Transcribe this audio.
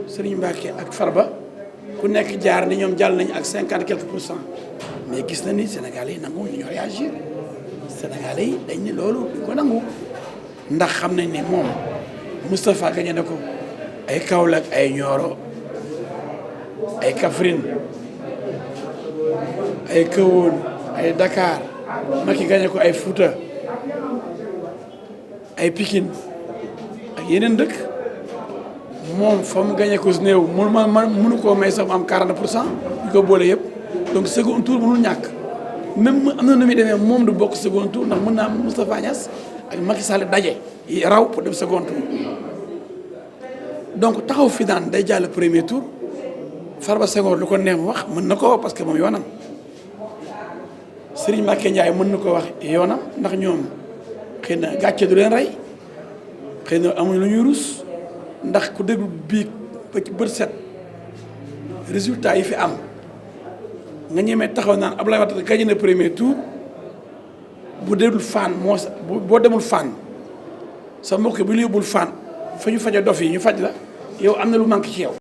Serigne Mbacké ak Farba ku nekk jaar ni ñoom jàll nañ ak 50 quelques pour cent mais gis na ni Sénégalais yi nangu ñu réagir Sénégalais yi dañ ni loolu du ko nangu ndax xam nañ ni moom Moustapha gagné na ko ay Kaolack ay Nioro ay Kaffrine ay Kahone ay Dakar Macky gagné ko ay Fouta ay Pikine ak yeneen dëkk moom fa mu gagné ko si néew mënu koo may sax mu am 40 pour cent ñu ko boole yëpp donc second tour mënul ñàkk même am na nu muy demee moom du bokk second tour ndax mën naa am Moustapha Niasse ak Macky Sall daje raw pour dem second tour donc taxaw fi daan day jàll premier tour Farba Senghor lu ko neex mu wax mën na ko wax parce que moom yoonam Serigne Mbacké Ndiaye mën na ko wax yoonam ndax ñoom xëy na gàcce du leen rey xëy na amuñ lu ñuy rus ndax ku déglu biig ba ci bët set résultat yi fi am nga ñemee taxaw naan Abdoulaye Wade gagné na premier tour bu déglu Fann moo boo demul Fann sa mbokk bu ñu yóbbul Fann fa ñu faja dof yi ñu faj la yow am na lu manqué ci yow